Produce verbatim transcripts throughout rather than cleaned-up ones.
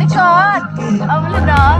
Record. Apa lu dah?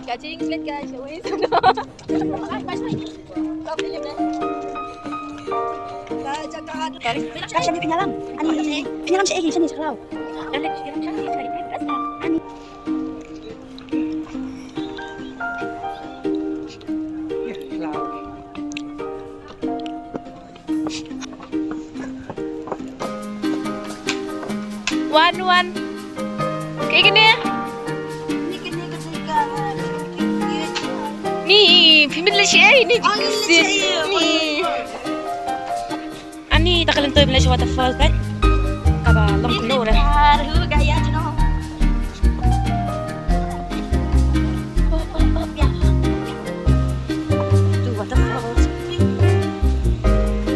Ka jingklet ka shawei. Ka shani pynyalam. Ani pynyalam sha ei, shani sha khlaw. Ani. Wan, wan. Kaei kane? Ni, phi mut leit shaei ni? Ni. Ani, ta ka lyntoi ban leit sha waterfall kan? Kaba long kumno re? Two waterfalls.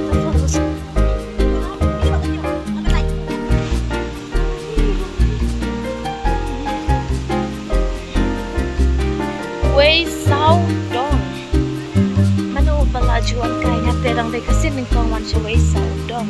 Waterfalls. Wei Saw Dong. Mano ba la ju wan kai, nga te dang dei ka sien nyngkong wan sha Wei Saw Dong.